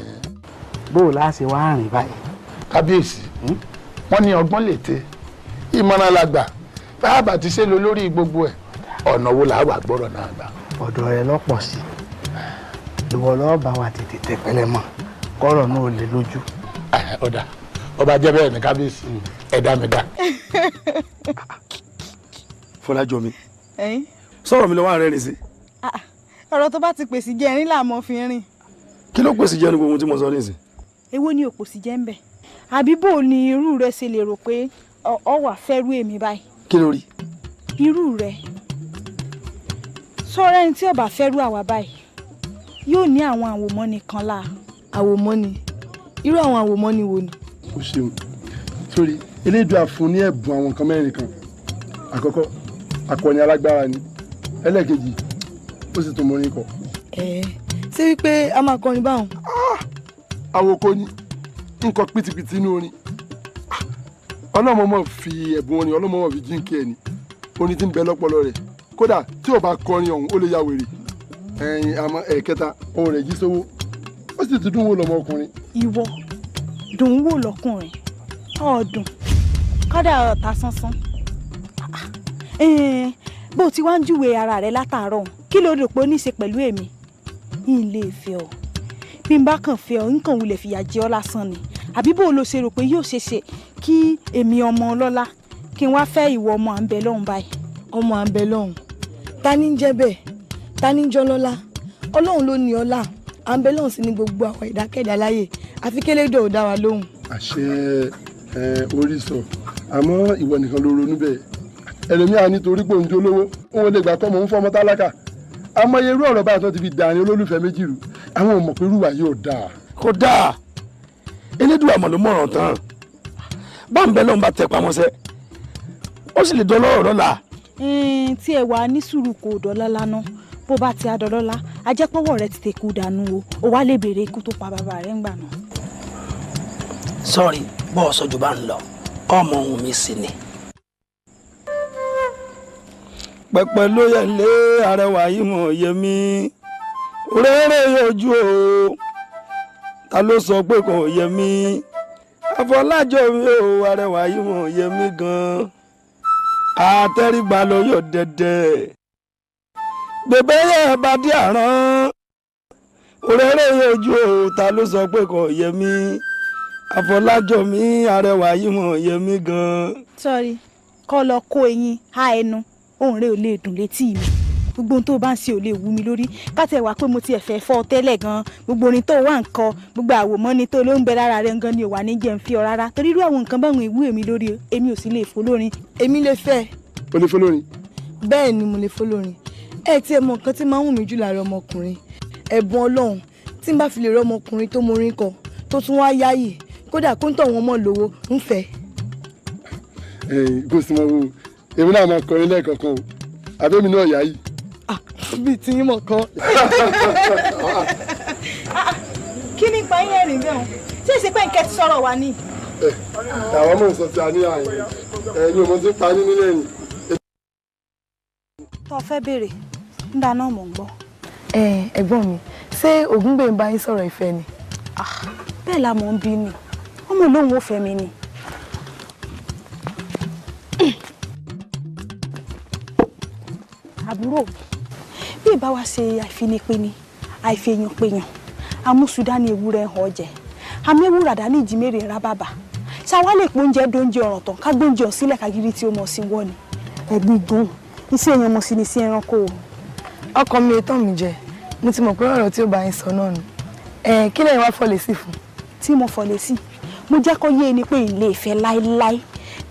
Bó o láṣẹ wá rìn báyìí. Kábíyèsí, wọ́n ní ọgbọ́n lète, ìmọ̀ràn làgbà, báàbà ti ṣe lọ lórí gbogbo ẹ̀, ọ̀nà wo làá wà gbọ́rọ̀ náà gbà. Ọ̀dọ̀ rẹ lọ́pọ̀ sí, ìwọ lọ́ọ́ bá wa tètè tẹpẹlẹ mọ́, kọ́rọ̀ náà ò lè lójú. Ọ̀dà ọba jẹ́ bẹ́ẹ̀ ní kábíyèsí, ẹ̀dá mi dá. Fọlájọmí, sọ̀rọ̀ mi lọ́wọ́ àárẹ̀ rìn sí. Ọ̀rọ̀ tó bá ti pèsè jẹ́ ẹ̀rín làmọ́ fi rìn. Kí ló pèsè jẹ́ ní gbogbo ohun tí mo sọ nísìn? Èwo ni òpòsì jẹ́ ń bẹ̀? Àbí bò ni irú rẹ ṣe lè rò pé ọ wà fẹ́rú èmi báyìí? Kí ló rí? Irú rẹ sọ̀rọ̀ ẹni tí ó bá fẹ́rú àwa báyìí yóò ní àwọn àwòmọ́ni kan láà. Àwòmọ́ni? Irú àwọn àwòmọ́ni wo ni? O ṣeun. Sórí Elédùà fún ní ẹ̀bùn àwọn nǹkan mẹ́rin kan. Àkọ́kọ́, akọni alágbára ni. Ẹlẹ́ẹ̀kejì, ó sì tún mọ orin kọ. Ṣé wípé a máa kọrin báwọn? Àwòkọ ni nǹkan pìtìpìtì inú orin. Ọlọ́mọ mọ̀ fi ẹ̀bùn orin, ọlọ́mọ mọ̀ fi jíǹkì ẹ̀ ni. Orin tí ń bẹ lọ́pọlọ rẹ̀. Kódà tí ò bá kọrin ọ̀hún, ó lè ya wèrè. Ẹ̀yìn àmọ́ ẹ̀kẹta, ohun rẹ̀ jí sówó. Ó sì ti dùn wò lọ́mọkùnrin. Ìwọ dùn wò lọ́kùnrin. Ọ̀dùn kọ́dà ọ̀tá sánsán. Bó o ti wá ń júwe ara rẹ látàárọ̀, kí ló rò pé ó ní í ṣe pẹ̀lú èmi? N lè fẹ́ ọ. Bí n bá kàn fẹ́ ọ, nǹkan wulẹ̀ fìyà jẹ ọ́ lásán ni. Àbí bó o lo ṣe rò pé yóò ṣe ṣe kí èmi ọmọ ọlọ́lá kí n wá fẹ́ ìwọ ọmọ à ń bẹ lọ́hùn báyìí? Ọmọ à ń bẹ lọ́hùn, ta ni ń jẹ́ bẹ́ẹ̀? Ta ni ń jọ́ lọ́lá? Ọlọ́run ló ní ọlá. À ń bẹ lọ́hùn sí ní gbogbo àwọn ìdákẹ́dá láyè, àfi kélédò ò dá wa lóhùn. Àṣẹ orí sọ, àmọ́ ìwọ nìkan ló ronú bẹ́ẹ̀. Ẹlòmíà nítorí pé òun jó lówó, òun lè gbà kọ́ mọ̀ ń fọmọ tálákà. Àmọ́ irú ọ̀rọ̀ báyìí tó ti fi dàrin olólùfẹ́ méjì rú, àwọn ò mọ̀ pé irúwà yóò dáa. Kò dáa, Elédùà mọ̀ ló mọ̀ràn tán. Bá ń bẹ lọ́n bá tẹ pamọ́sẹ́, ó sì lè dán lọ́rọ̀ lọ́la. Tí ẹ wà ní sùúrù kò dọ́lá lánàá, bó bá ti adọ́lọ́lá, ajẹ́pọ̀wọ̀ rẹ ti tẹ̀kú dànù o, ò wá lè béèrè ikú tó pa bàbá rẹ ńgbà náà. Sọ́ọ̀rì bọ́ọ̀ sọ́jú bá ń lọ, ọmọ ohun mi sì ni. Pẹpẹ ló yẹ lé arẹwà yìí mọ̀ yẹ mí, rere yọjú o, ta ló sọ pé kò yẹ mí? Afọlájọ mi ò, arẹwà yìí mọ̀ yẹ mí gan-an. Àtẹrígbà ló yọ dẹdẹ, bèbè yẹ bá dí àrán, rere yọjú o, ta ló sọ pé kò yẹ mí? Afọlájọ mi, arẹwà yìí mọ̀ yẹ mí gan-an. Sọ́ọ̀rì kọ́ lọ kó eyín há ẹnu, òun rẹ ò lè dùn létí mi. Gbogbo ohun tó bá ń ṣe ò lè wú mi lórí. Káàtẹ̀ wá pé mo ti ẹ̀fẹ̀ fọ́ tẹ́lẹ̀ gan-an, gbogbo orin tó wà ń kọ, gbogbo àwòmọ́ni tó ló ń bẹ lára rẹ gan ni ò wà ní jẹun fi ọ rárá, torí irú àwọn nǹkan báwọn ìwú èmi lórí, èmi ò sì lè fò lórin. Èmi lè fẹ́. O lè fò lórin? Bẹ́ẹ̀ ni, mo lè fò lórin. Ẹ tí ẹ mọ nǹkan tí máa ń wù mí jù lára ọmọkùnrin, ẹ̀bùn Ọlọ́run. Tí n bá fi lè rí ọmọkùnrin tó morin kọ, tó tún wá yáyì, kódà kó ń tọ̀ wọ́n mọ́ lówó, ń fẹ́. Kò sí mọ́ wo, èmi náà máa kọrin lẹ́ẹ̀kọ̀ọ̀kan o, àbẹ́mi náà yáyì. Bíi tí yín mọ̀ kọ́. Kí ni pa yín ẹ̀rìn bẹ́ẹ̀ o? Ṣé ìṣe pé nǹkẹ́ ti sọ̀rọ̀ wa ni? Àwọn mò ń sọ ti a ní àyè, ẹ̀yin ò mọ̀ sí pa ní nílẹ̀ ni. Tó o fẹ́ béèrè, ń dáná mò ń gbọ́. Ẹ̀gbọ́n mi, ṣé Ògúngbè ń bá yín sọ̀rọ̀ ìfẹ́ ni? Bẹ́ẹ̀ la mò ń bí ni, ọmọ olóhùn ò fẹ́ mi ni. Àbúrò, bí ìbá wa ṣe àìfinipéni àìfèyànpéyàn, amúsùdá ní ewúrẹ́ hàn jẹ, àmì ewúrà dání ìjímèrè rà bàbà, ṣáwá lè pé oúnjẹ dóúnjẹ ọ̀ràn tán ká gbóúnjẹ ọ̀ sílẹ̀ kágírí tí ó mọ̀ sí wọ́ ni. Ẹ̀gbin gan iṣẹ́ èèyàn mọ̀ sí ni sí ẹranko o. Ọkọ mi tán mi jẹ, mo ti mọ̀ pé ọ̀rọ̀ tí ó bá yín sọ náà nù. Kí lẹ́yìn wá fọlẹ̀ sí fún? Tí mo fọlẹ̀ sí, mo jẹ́ kó yé ni pé ilé ìfẹ́ láéláé,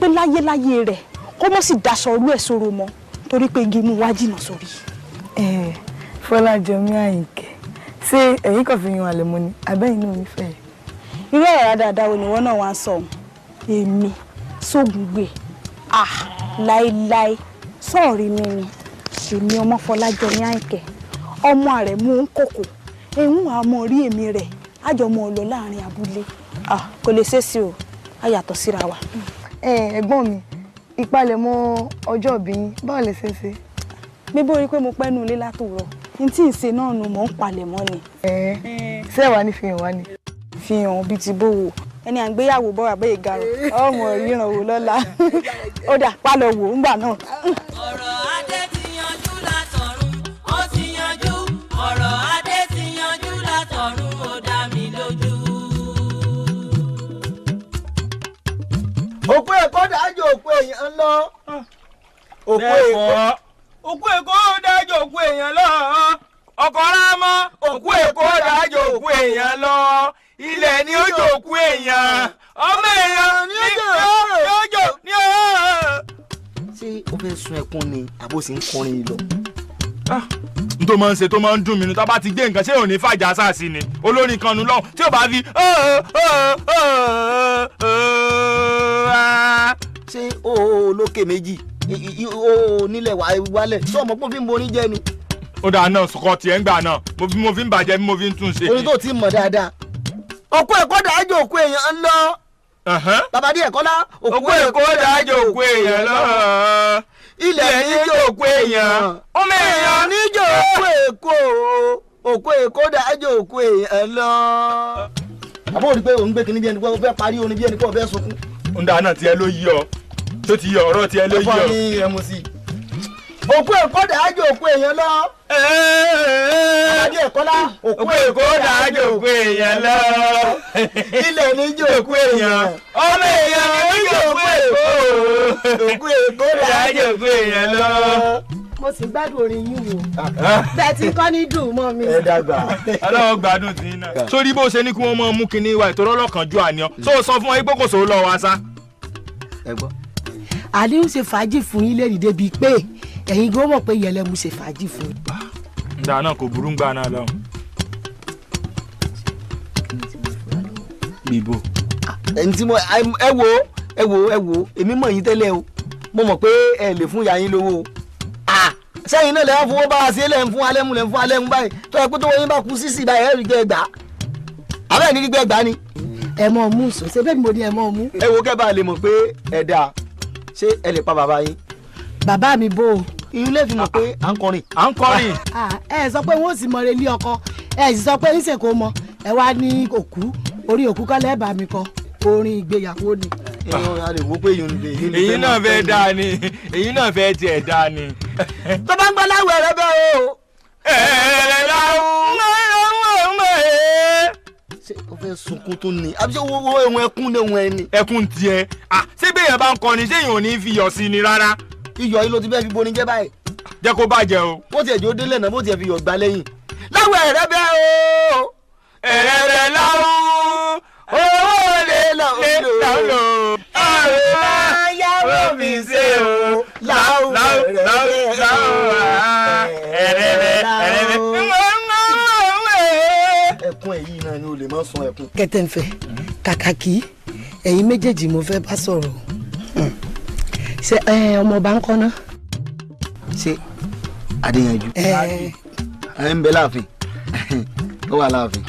pé láyéláyé rẹ̀ kó mọ̀ sì daṣọ orú ẹ̀ sóró mọ́, torí pé igi mú wá jìnnà sórí. Fọlájọmí Àyìnkẹ́, ṣé ẹ̀yin kàn fi yan àlẹ́ mọ́ ni àbẹ́yìn náà nífẹ̀ẹ́? Irú ọ̀rọ̀ dáadáa wo ni wọ́n náà wá ń sọ òun? Èmi Sógúngbè, láéláé sọ̀rí mi ni èmi ọmọ Fọlájọmí Àyìnkẹ́, ọmọ rẹ̀ mú un kòkò, ẹ̀hún àmọ́ orí èmi rẹ̀ àjọmọ́ ọ̀lọ́ láàrin abúlé. Kò lè ṣeé ṣe o, a yàtọ̀ síra wa. Ẹ̀gbọ́n mi, ìpalẹ̀mọ́ ọjọ́ ìbí yín báwo lè ṣe é ṣe? Mi bó rí pé mo pẹ́ nu ilé látòwúrọ̀, n tí ì ṣe náà nu mò ń palẹ̀mọ́ ni. Ṣé ẹ wà ní fihàn wá ni? Fihàn bíi ti bówó. Ẹni à ń gbéyàwó bọ́ àbẹ́ ìgarò, ọmọ ìríran wò lọ́la. Ó dà pálọ̀ wò ńgbà náà. Ọ̀rọ̀ adé ti yanjú látọ̀run, ó ti yanjú. Ọ̀rọ̀ adé ti yanjú látọ̀run, ó dá mi lójú. Òkú Èkó dájú òkú èèyàn lọ. Òkú Èkó dájú òkú èèyàn lọ. Ọkọ̀ rámọ́, òkú Èkó dájú òkú èèyàn lọ. Ilẹ̀ ni ó jò òkú èèyàn. Ọmọ èèyàn ni ó jò ní ó. Ṣé o fẹ́ sun ẹkún ni àbó sì ń kọrin lọ? N tó máa ń ṣe tó máa ń dùn mí nu, tá a bá ti gbé nǹkan ṣé ò ní fàjà sáàsì ni olórin kan nu lọ́hùn tí ò bá fi. Ṣé o lókè méjì o nílẹ̀ wálẹ̀ sọ ọmọ pọ́n fi ń borí jẹ́ ni. Ó dáa náà, sọkọ tiẹ̀ ń gbà náà, mo fi ń bàjẹ́, mo fi ń tún ṣe. Orin tó ti mọ̀ dáadáa. Òkú Èkó dájú òkú èèyàn lọ. Bàbá díẹ̀ kọ́lá. Òkú Èkó dájú òkú èèyàn lọ. Ilẹ̀ ní jò òkú èèyàn. Ọmọ èèyàn ní jò òkú Èkó. Òkú Èkó dájú òkú èèyàn lọ. Àbó rí pé òun gbé kinní bí ẹni pé ó fẹ́ parí orin bí ẹni pé ó fẹ́ sunkún. Ǹda náà tiẹ̀ ló yí ọ tó ti yọ ọ̀rọ̀ tiẹ̀ ló yí ọ. Ẹ fọ́ ní ẹmu sí i. Òkú Èkó dàájò òkú èèyàn lọ. Àbí Ẹ̀kọ́lá. Òkú Èkó dàájò òkú èèyàn lọ. Ilẹ̀ ní jò òkú èèyàn. Ọmọ èèyàn ní jò òkú Èkó. Òkú Èkó dàájò òkú èèyàn lọ. Mo sì gbádùn orin yín wò. Bẹ́ẹ̀ tí kọ́ ní dùn mọ́ mi. Ẹ dàgbà. Ọlọ́run gbádùn tí iná. Sórí bó ṣe ní kí wọ́n máa mú kinní wa ìtọ́rọ́ lọ́kànjú àníọ́. Sọ sọ fún wọn pé kò sówó lọ́wọ́ wa sá. Ẹ gbọ́. Àní ń ṣe fàájì fún yín lẹ́rìí débi pé ẹ̀yin gan mọ̀ pé Yẹlẹ́mu ṣe fàájì fún yín. Ǹda náà kò burú ń gbà náà lọ. Bíbó. Ẹni tí mo ẹ wo ẹ wo ẹ wo èmi mọ̀ yín tẹ́lẹ̀ o. Mo mọ̀ pé ẹ lè fún ìyá yín lówó o. Sẹ́yìn náà lẹ́yìn fowó bá wa sí lẹ́yìn fún alẹ́mu lẹ́yìn fún alẹ́mu báyìí tó yẹ pé tó wọ́n yín bá kú sísì báyìí ẹ rí gbẹ gbà abẹ́ẹ̀ ní rí gbẹ gbà ni. Ẹ mọ mú sọ ṣe bẹ́ẹ̀ ni mo ní ẹ mọ mú. Ẹ wo kẹ́ bá lè mọ̀ pé ẹ dáa ṣé ẹ lè pa bàbá yín. Bàbá mi bò ó. Ìyún lè fi mọ̀ pé à ń kọrin. À ń kọrin. Ẹ sọ pé wọn ò sì mọ relé ọkọ ẹ sì sọ pé ń ṣèkó mọ ẹ wá ní òkú orí òkú kọ́ lẹ́ẹ̀ bá mi kọ orin ìgbéyàwó ni. Èyí náà fẹ́ dáa ni èyí náà fẹ́ tiẹ̀ dáa ni. Tó bá ń gbọ́ láwọ̀ ẹ̀rẹ́ bẹ́ẹ̀ o. Ẹ̀rẹ̀ láwù. Ṣé o fẹ́ sunkún tó ní àbí ṣé owó ohun ẹkún ní ohun ẹni. Ẹkún tiẹ̀ ṣé bẹ́ẹ̀ yẹn bá ń kọrin ṣé èèyàn ò ní fi iyọ̀ sí ni rárá. Iyọ̀ yìí ló ti fẹ́ fi boni jẹ́ báyìí. Jẹ́ kó bàjẹ́ o. Bó tiẹ̀ jó délẹ̀ náà bó tiẹ̀ fi yọ̀ gbá lẹ́yìn. Láwọ̀ ẹ̀rẹ́ bẹ́ẹ̀ o. Ẹ̀rẹ̀ láwù. Owó lè lò lò. Ayáwó mi ṣe o. Láwù láwù láwù ẹ̀rẹ̀rẹ̀ ẹ̀rẹ̀rẹ̀. Ẹkún ẹ̀yìn náà ni o lè má sun ẹkún. Kẹtẹ̀ǹfẹ̀ kàkàkí ẹ̀yin méjèèjì mo fẹ́ bá sọ̀rọ̀ ṣe ọmọọba ń kọ́ ná. Ṣé Adéyanjú. Ẹ ń bẹ láàfin ó wà láàfin.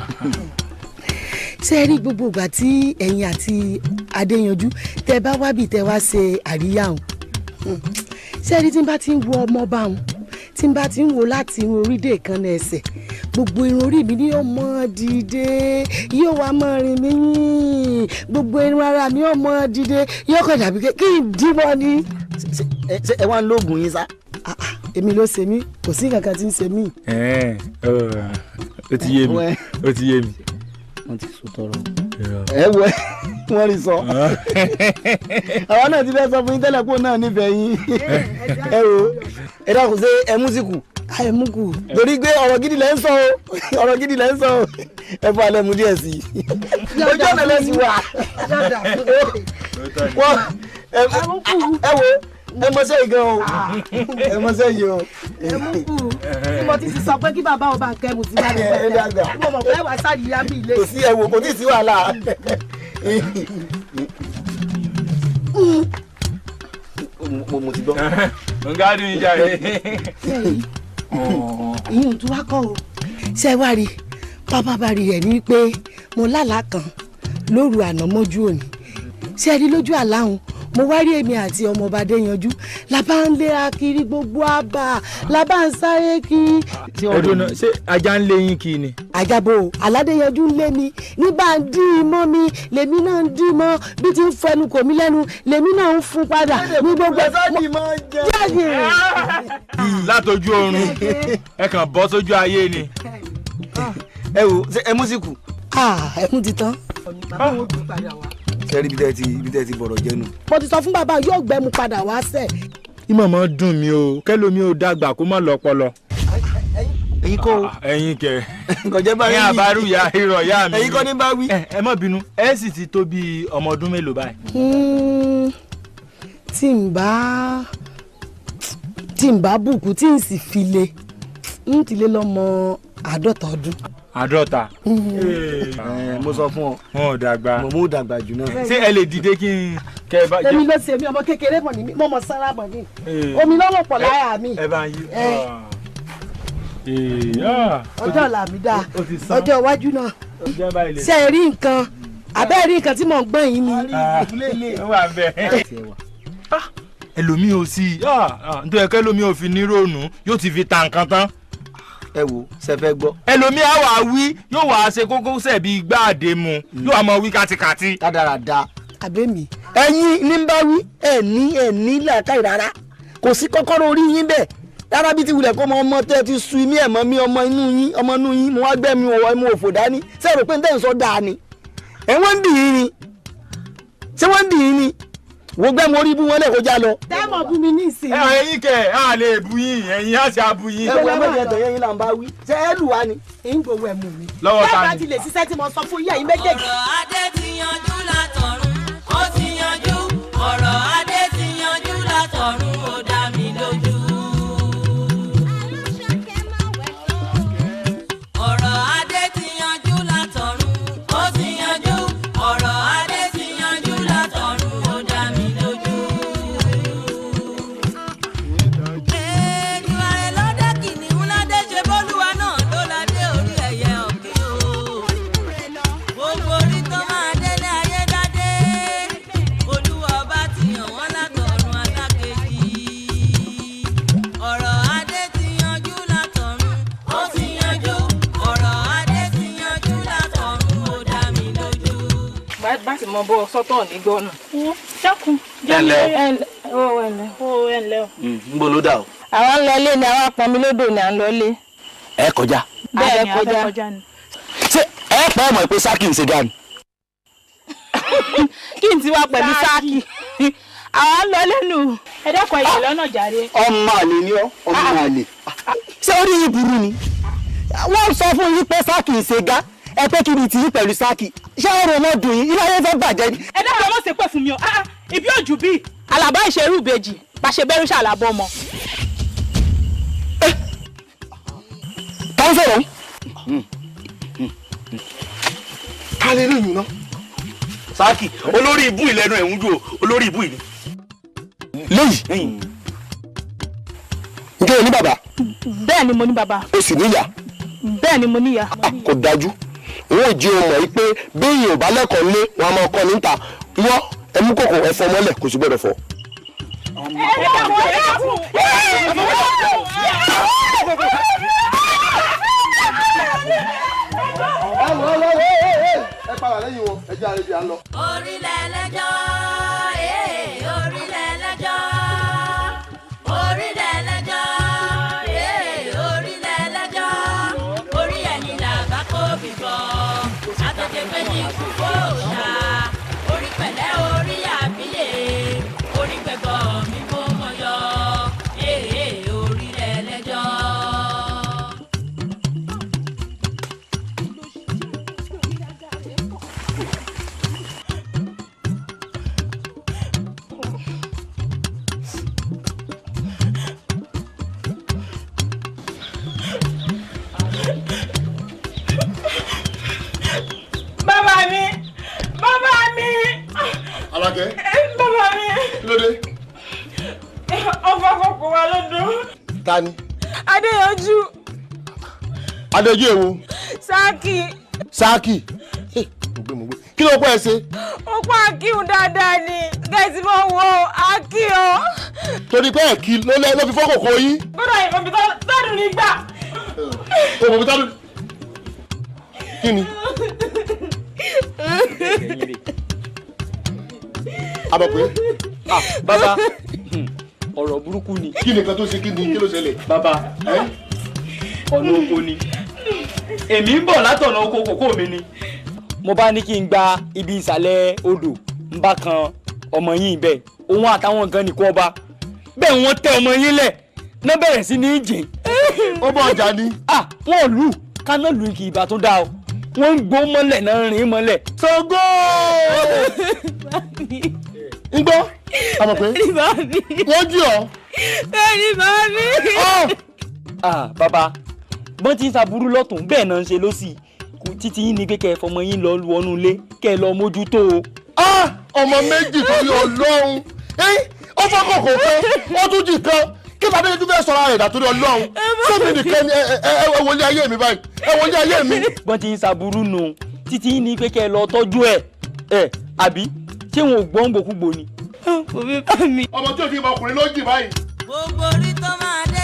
Ṣé ẹ rí gbogbo ìgbà tí ẹ̀yin àti Adéyanjú tẹ bá wábì tẹ wá ṣe àríyá òun ṣé ẹ rí tí n bá ti ń wo ọmọọba òun tí n bá ti ń wo láti irun orí dé ìkànnì ẹsẹ̀ gbogbo irun orí mi ni yóò mọ dìde yóò wá mọ rìn mí yìn gbogbo irun ara mi yóò mọ dìde yóò kàn dàbí kí n díbọn ni. Ṣé ẹ wá ń lóògùn yín sá. Èmi ló ṣe mí kò sí nǹkan kan tí ń ṣe mí. Ó ti yé mi ó ti yé mi. Wọ́n ti sọ tọrọ ẹ wọ wọ́n rí sọ àwọn náà ti fẹ́ sọ fún yín tẹ́lẹ̀ pé òun náà nífẹ̀ẹ́ yín ẹ wo ẹ dákun ṣe ẹ músìkù. Ẹ mú kù. Torí pé ọ̀rọ̀ gidi lẹ́ ń sọ o ọ̀rọ̀ gidi lẹ́ ń sọ o ẹ fún alẹ́ mu díẹ̀ sí i ojú ọ̀nà lẹ́sìn wà wọ́n ẹ wo ẹ mọṣẹ́ yìí gan o ẹ mọṣẹ́ yìí o. Ẹ mú kù tí mo ti sọ pé kí bàbá ọba kẹmù ti wá lọ mo mọ̀ pé wàá sáré bí ilé. Kò sí ẹ wo kò tí ì sí wàhálà. Mo ti gbọ́. Nǹkan ìjà rẹ̀. Ìyún tó wá kọ́ o. Ṣé wá rí pápá bá rí ẹ̀ ní pé mo lálàá kan lóru àná mọ́jú òní. Ṣé rí lójú àlá òun mo wá rí èmi àti ọmọọba Adéyanjú la bá ń léra kiri gbogbo àbá la bá ń sáré kiri. Ẹdùn náà ṣé ajá ń lé yín kiri ni. Àjàbọ̀ Aládéyanjú ń lé mi nígbà ń dí i mọ́ mi lèmi náà ń dí i mọ́ bí ti ń fẹnu kò mí lẹ́nu lèmi náà ń fún padà ní gbogbo. Látọjú oorun ẹ kàn bọ́ sójú ayé ni. Ẹ wo ẹ músìkù. Ẹ mú ti tán. Ṣe rí ibi tẹ́ ti bọ̀rọ̀ jẹ́nu. Mo ti sọ fún bàbá yóò gbẹ́mu padà wá sẹ̀. Ìmọ̀ mọ́ dùn mí o kẹ́lómi ò dàgbà kó má lọ́pọlọ. Ẹ̀yin kọ́ o. Ẹ̀yin kẹ. Kọjá bá rí ní àbárù ya irọ́ ya mi. Ẹ̀yin kọ́ ní bá wí. Ẹ má bínú ẹ sì ti tó bí ọmọ ọdún mélòó báyìí. Tí n bá bùkún tí n sì fi le n ti lé lọ́mọ 50 ọdún. 50. Mo sọ fún ọ. Wọn ò dàgbà. Mo dàgbà jù náà. Ṣé ẹ lè dìde kí n. Èmi ló ṣe mí ọmọ kékeré mọ̀ ní mi mo mọ̀ sára mọ̀ ní. Omi lọ́wọ́ pọ̀ láyà mi. Ẹ bá ń yí. Ọjọ́ ọ̀la mi dáa ọjọ́ iwájú náà. Ṣé ẹ rí nǹkan àbẹ́ rí nǹkan tí mò ń gbọ́n yín ni. Ẹlòmíì ò sí nítorí ẹ̀kẹ́ ẹlòmíì ò fi ní ròònù yóò ti fi ta nǹkan tán. Ẹ wo ṣe fẹ́ gbọ́. Ẹlòmíì á wà wí yóò wá ṣe kókósẹ̀ bíi gbáàdé mu yóò wá mọ wí kátikàti. Dáradára. Àbẹ́mi Ẹ̀yin ní ń bá wí, ẹ̀ ní làákàyè rárá. Kò sí kọ́kọ́rọ́ orí yín bẹ́ẹ̀. Rárá bí ti wulẹ̀ kó mọ ọmọ tẹ́ ti su imí ẹ̀ mọ́ mi ọmọ inú yín ọmọ inú yín mo wá gbẹ́ mi ọwọ́ mu òfò dání. Ṣé ẹ rò pé ń tẹ́ ń sọ dáa ni? Ẹ̀ wọ́n ń dì í ni. Ṣé wọ́n ń dì í ni? Wo gbẹ́ mo rí bú wọn lẹ̀ kó já lọ. Dámọ̀ bú mi ní ìsìn. Ẹ̀yin kẹ̀ á lè bu yín, ẹ̀yin á sì á bu yín. Ẹ wo ẹ mọ̀jẹ̀ tọ̀ yẹn là ń bá wí. Ṣé ẹ lù wá ni? Ń gbowó ẹ̀ mú mi. Lọ́wọ́ ta ni? Bẹ́ẹ̀ bá ti lè ṣiṣẹ́ tí mo sọ fún yín ẹ̀yin méjèèjì. Ọ̀rọ̀ adé ti yanjú látọ̀run, ó ti yanjú. Ọ̀rọ̀ adé ti yanjú látọ̀run, ó dá mi lójú. Ọ̀rọ̀ adé ti yanjú látọ̀run, ó ti yanjú. Ọ̀rọ̀ adé ti yanjú látọ̀run, ó dá mi lójú. Èdùmàrè ló dé kìnìún ládé ṣe bólúwa náà ló ládé orí ẹyẹ ọ̀kín o. Gbogbo orí tó máa délé ayé dádé. Olúwa ọba ti yàn wọ́n látọ̀run alákejì. Ọ̀rọ̀ adé ti yanjú látọ̀run, ó ti yanjú. Ọ̀rọ̀ adé ti yanjú látọ̀run, ó dá mi lójú. Bá ti mọ bọ́ sọ́tọ̀ ní gbọ́nà. Dákun. Ẹnlẹ́. Ó ẹnlẹ́ ó ẹnlẹ́ o. Ń bọ̀ ló dà o. Àwa ń lọ ilé ni àwa pọnmi lódò ni à ń lọ ilé. Ẹ kọjá. Bẹ́ẹ̀ ni a fẹ́ kọjá ni. Ṣé ẹ pẹ́ ọmọ ìpè sáàkì ń ṣe gan ni? Kí n ti wá pẹ̀lú sáàkì. Àwa ń lọ lẹ́nu. Ẹ dákun ẹ̀yẹ̀ lọ́nà jàre. Ọmọ àlè ni ọ́, ọmọ àlè. Ṣé orí yìí burú ni? Wọ́n sọ fún yín pé sáàkì ń ṣe gá. Ẹ pé kí ni tì í pẹ̀lú sáàkì? Ṣé ọ̀rọ̀ ọmọ dùn yín? Ilé ayé fẹ́ bàjẹ́ ni. Ẹ dákun ẹ má ṣe pé fún mi o. Ibi òjù bíi. Àlàbá ìṣerú ìbejì, bá ṣe bẹ́rù ṣàlàbọ̀ ọmọ. Ta ń sọ̀rọ̀? Ta lè lóyún náà? Sáàkì olórí ibú ìlẹ́nu ẹ̀ ń jù o, olórí ibú ìlú. Léyìí. Ǹjẹ́ o ní bàbá? Bẹ́ẹ̀ ni mo ní bàbá. O sì níyà? Bẹ́ẹ̀ ni mo níyà. Kò dájú. Òun ò jí o mọ̀ pé béèyàn ò bá lẹ́kọ̀ọ́ lé wọn a máa kọ́ níta. Wọ́n ẹ mú kòkò ẹ fọ mọ́lẹ̀ kò sì gbọ́dọ̀ fọ. Ẹ dákun ẹ dákun. Ẹ padà lẹ́yìn wọn, ẹ jẹ́ àlejò à ń lọ. Orílẹ̀ ẹlẹ́jọ́, ee, orílẹ̀ ẹlẹ́jọ́. Orílẹ̀ ẹlẹ́jọ́, ee, orílẹ̀ ẹlẹ́jọ́. Orí ẹni làbá kó bìbọ̀, àtọ̀tẹ̀ pé ní kúkó ṣá. Orí pẹ̀lẹ́ orí àbíyè, orí pẹ̀gọ́ mi kó mọ̀ yọ. Ee, orílẹ̀ ẹlẹ́jọ́. Bàbá mi! Bàbá mi! Alákẹ́. Bàbá mi! Kí ló dé? Ọfà kòkó wa lọ́dún. Ta ni? Adéyanjú. Adéyanjú èwo? Sáàkì. Sáàkì. Mo gbé mo gbé. Kí ló kọ́ ẹ ṣe? Ó pa akíhun dáadáa ni. Gẹ̀ẹ́sì mọ̀ wo akí o. Torí pé ẹ̀kí ló fi fọ́ kòkó yín. Gbọ́dọ̀ ìmọ̀ bí tọ́dún nígbà. O mọ̀ bí tọ́dún. Kí ni? Abọ̀ pé. Bàbá, ọ̀rọ̀ burúkú ni. Kí ni nǹkan tó ṣe kí ni kí ló ṣẹlẹ̀? Bàbá, ọ̀nà oko ni. Èmi ń bọ̀ látọ̀nà oko kòkó mi ni. Mo bá ní kí n gba ibi ìsàlẹ̀ odò ń bá kan ọmọ yín bẹ́ẹ̀. Òun àtàwọn nǹkan nìkan ọba. Bẹ́ẹ̀ wọ́n tẹ ọmọ yín lẹ̀ náà bẹ̀rẹ̀ sí ní jìn. Ó bọ̀ ọjà ni. Wọ́n lù káná lù kì í bá tún dá o. Wọ́n ń gbó mọ́lẹ̀ náà rìn mọ́lẹ̀. Ṣàngó! Ń gbọ́, àmọ̀ pé wọ́n jí ọ. Bẹ́ẹ̀ni màmí. Bàbá, bọ́n ti ń ṣàbúrú lọ́tún bẹ́ẹ̀ náà ń ṣe lọ́sì. Títí yín ni pé kẹ́ ẹ fọmọ yín lọ wọnú ilé kẹ́ ẹ lọ mójútó o. Ọmọ méjì torí Ọlọ́run. Ó fọ́ kòkó kan, ó tún jì kan. Kí bàbá yẹn tún fẹ́ sọ̀rọ̀ rẹ̀ dà torí Ọlọ́run. Sẹ́mi nìkan ni ẹ wọlé ayé mi báyìí. Ẹ wọlé ayé mi. Bọ́n ti ń ṣàbúrú nù. Títí yín ni pé kẹ́ ẹ lọ tọ́jú ẹ̀ àbí ṣé wọn ò gbọ́n gbòkúgbò ni. Kò bí bá mi. Ọmọ tí ò fi ọmọkùnrin ló jì báyìí. Gbogbo orí tó máa dé.